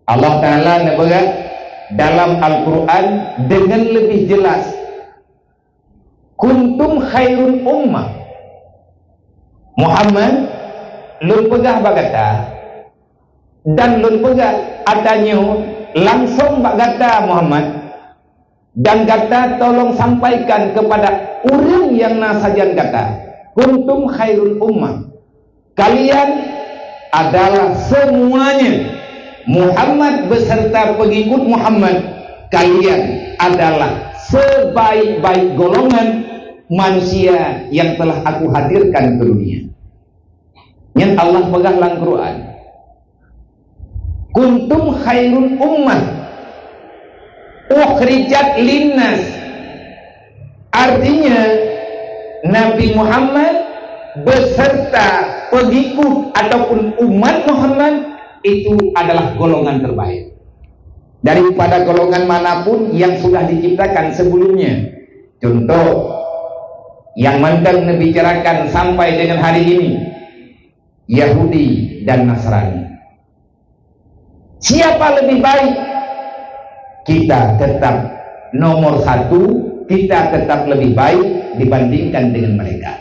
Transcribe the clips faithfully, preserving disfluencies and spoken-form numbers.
Allah Ta'ala neupeugah dalam Al-Quran dengan lebih jelas, "Kuntum khairun ummah." Muhammad, lôn peugah bak gata, dan lôn peugah ata nyoe langsong bak gata, Muhammad, dan gata tolong sampaikan kepada ureuëng nyang na sajan gata, "Kuntum khairun ummah." Kalian adalah semuanya, Muhammad beserta pengikut Muhammad, kalian adalah sebaik-baik golongan manusia yang telah Aku hadirkan ke dunia. Nyan Allah peugah lam Quran, "Kuntum khairun ummah ukhrijat linnas." Artinya, Nabi Muhammad beserta pengikut ataupun umat Muhammad itu adalah golongan terbaik daripada golongan manapun yang sudah diciptakan sebelumnya. Contoh, yang mantong neubicarakan sampai dengan hari ini, Yahudi dan Nasrani. Siapa lebih baik? Kita tetap nomor satu, kita tetap lebih baik dibandingkan dengan mereka.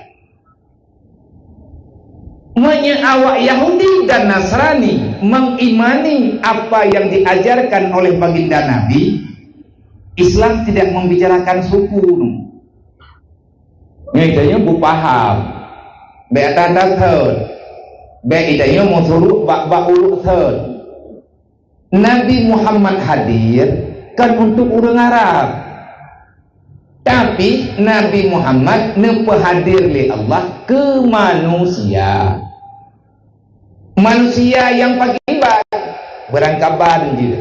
Meunyoe awak Yahudi dan Nasrani mengimani apa yang diajarkan oleh baginda Nabi, Islam tidak membicarakan suku. Nyoe tanyoe beupaham. Bék that-that thon. Bék tanyoe meusuruk bak-bak uluk thon. Nabi Muhammad hadir kon untuk ureuëng Arab. Tapi Nabi Muhammad neupeuhadir lé Allah keu manusia. Manusia nyang pakriban, beurangkaban jih,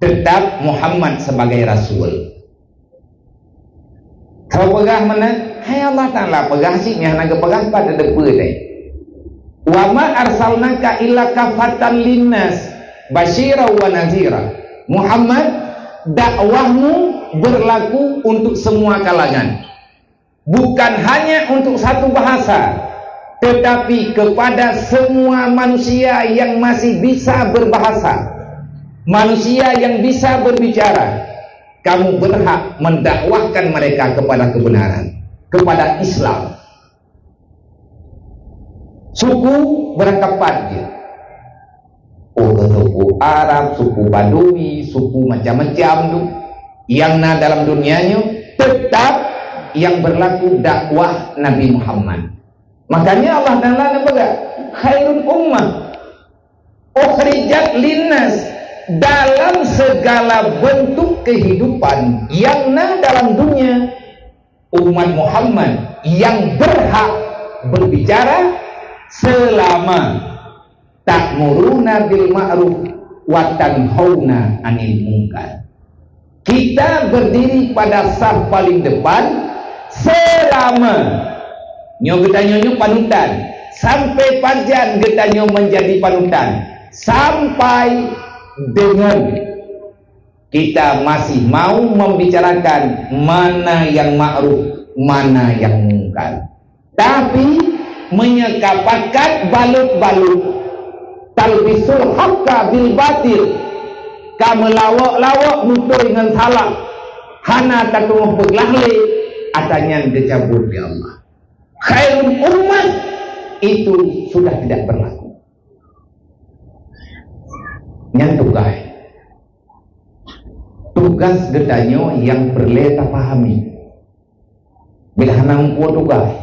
tetap Muhammad sebagai rasul. Kau peugah meunan, hai Allah Ta'ala peugah cit nyang hana geupeugah pat teudeue teuh. "Wa ma arsalnaka illa kafatan linnas, basyira wa nazira." Muhammad, dakwahmu berlaku untuk semua kalangan. Bukan hanya untuk satu bahasa, tetapi kepada semua manusia yang masih bisa berbahasa, manusia yang bisa berbicara. Kamu berhak mendakwahkan mereka kepada kebenaran, kepada Islam. Suku beurangkaban jih. Oh, suku Arab, suku Badui, suku macam-macam tu yang na dalam dunia nyoe, tetap yang berlaku dakwah Nabi Muhammad. Makanya Allah Ta'ala neupeugah, "Khairun ummah ukhrijat linnas." Dalam segala bentuk kehidupan yang na dalam dunia, umat Muhammad yang berhak berbicara selama ta'muruna bil ma'ruf wa tanhauna 'anil munkar. Kita berdiri pada saf paling depan selama nyoe geutanyoe nyoe panutan, sampai pajan geutanyoe menjadi panutan, sampai dengan kita masih mau membicarakan mana yang ma'ruf, mana yang mungkar. Tapi, meunyoe ka pakat balut-balut, talbisul haqqa bil batil, ka meulawok-lawok beutôi ngon salah, hana tateumeuh peuglah lé, ata nyan geucabut lé Allah. Khairul ummah itu sudah tidak berlaku. Nyan tugaih. Tugas geutanyoe nyang peureulée tapahami. Bila hana muphom tugaih.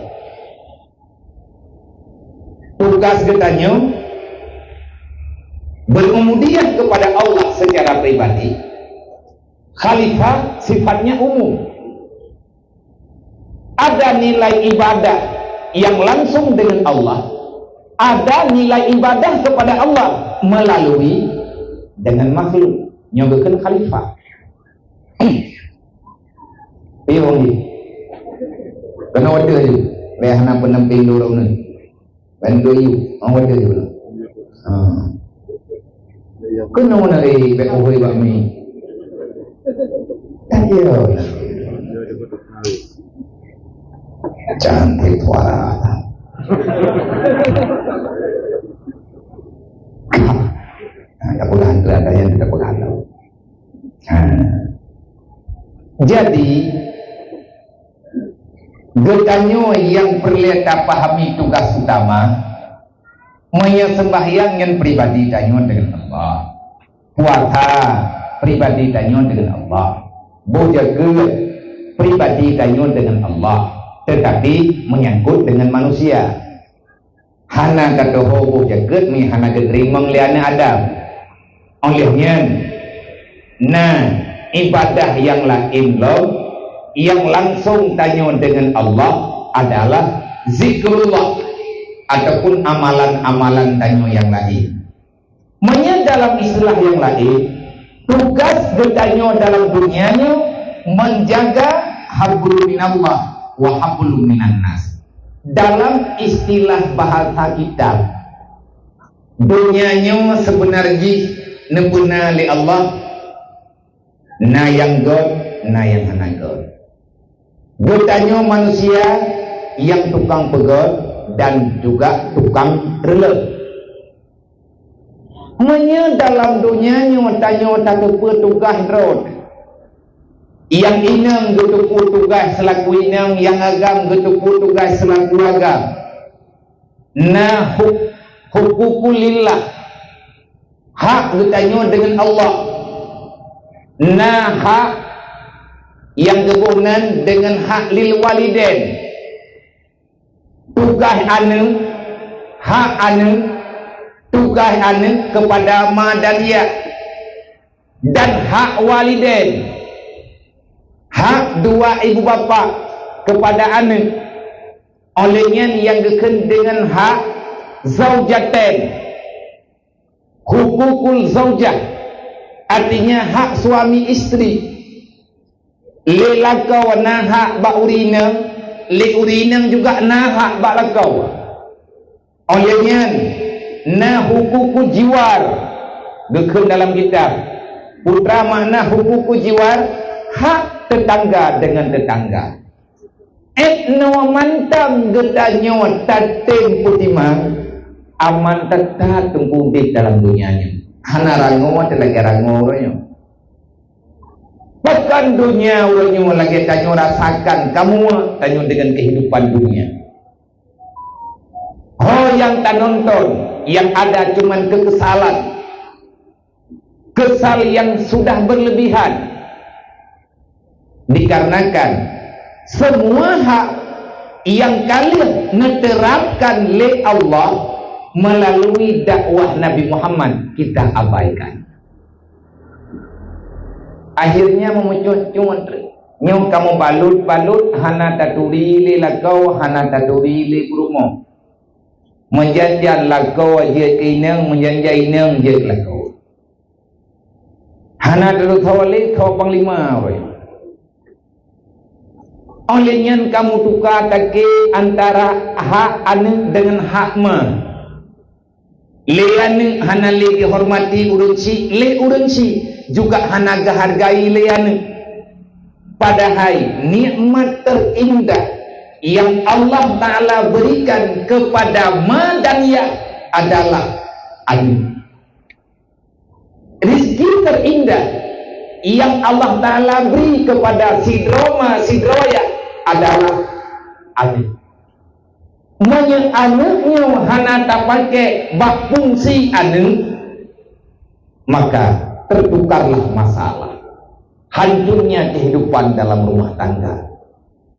Tugas geutanyoe berubudiah kepada Allah secara pribadi. Khalifah sifatnya umum. Ada nilai ibadah yang langsung dengan Allah, ada nilai ibadah kepada Allah melalui dengan makhluk. Nyoe geukheun khalifah. Iya, Ong Ji. Kena wadah je. Leh hana pendamping dulu ni. Bantu you. Ong wadah je. Ha. Kena nak eh, bek pohoi bak mi. Tak dia. Cantik suara. Nah, tak boleh. Ada yang kita pengalau. Ha. Jadi, geutanyoe nyang peureulée tapahami tugas utama, meunyoe seumbahyang nyan pribadi tanyoe deungon Allah, puasa pribadi tanyoe deungon Allah, boh jakeuet pribadi tanyoe deungon Allah, teutapi meunyangkot deungon manusia. Hana ka teuho boh jakeuet mi hana geuteurimong lé aneuëk Adam. Óh lheueh nyan, na ibadah nyang laén lom nyang langsong tanyoe deungon Allah adalah zikrullah ataupun amalan-amalan tanyoe nyang laén. Meunyoe dalam istilah nyang laén, tugas geutanyoe dalam dunia nyoe menjaga hablum minallah wa hablum minan nas. Dalam istilah bahasa kitab, dunia nyoe seubeuna jih neupeuna lé Allah, na nyang göt, na nyang hana göt. Geutanyoe manusia nyang tukang peugöt dan juga tukang reuleuh. Meunyoe dalam dunia nyoe tanyoe tateupeue tugaih droe, nyang inong geuteupeue tugaih seulaku inong, nyang agam geuteupeue tugaih seulaku agam, na hu-, hukukulillah, hak geutanyoe deungon Allah, na hak nyang geuboh nan deungon hak lil walidain. Tugaih aneuëk, hak aneuëk, tugaih aneuëk keupada ma dan yah, dan hak walidain, hak dua ibu bapak keupada aneuëk. Óh lheueh nyan nyang geukheun deungon hak zaujatain. Hukukul zaujah, artinya hak suami istri. Lé lakoe na hak bak ureuëng inong, lé ureuëng inong juga na hak bak lakoe. Óh lheueh nyan, na hukukul jiwar, geukheun dalam kitab. Peue makna hukukul jiwar? Hak tetangga dengan tetangga. Ék noe mantong geutanyoe tatem peutimang, aman that-that teungku udeb dalam donya nyoe. Hana rangoe teuh lagée rangoe uroe nyoe. Pakon donya uroe nyoe lagée tanyoe rasakan kamoe tanyoe deungon keuhidupan donya. Ho nyang tanonton, nyang ada cuman keukesalan. Kesal yang sudah berlebihan. Dikarenakan semua hak yang ka lheueh neuterapkan lé Allah melalui dakwah Nabi Muhammad kita abaikan. Akhirnya meumucut-cut nyoe kamoe balut-balut hana taturi lé lakoe, hana taturi lé peurumoh. Meujan-jan lakoe jeuet keu inong, meujan-jan inong jeuet keu lakoe. Hana teututoe lé tho panglima ureuëng. Óh lheueh nyan kamoe tuka takée antara hak aneuëk deungon hak ma. Lé aneuëk hana lé dihormati ureuëng chik, lé ureuëng chik juga hana geuhargai lé aneuëk. Padahai nikmat teurindah yang Allah Ta'ala berikan kepada ma dan yah adalah aneuëk. Rizki teurindah yang Allah Ta'ala bri kepada sidroe ma sidroe yah adalah aneuëk. Meunyoe aneuëk nyoe hana tapaké bak fungsi aneuëk, maka tertukarlah masalah. Hancurnya kehidupan dalam rumah tangga.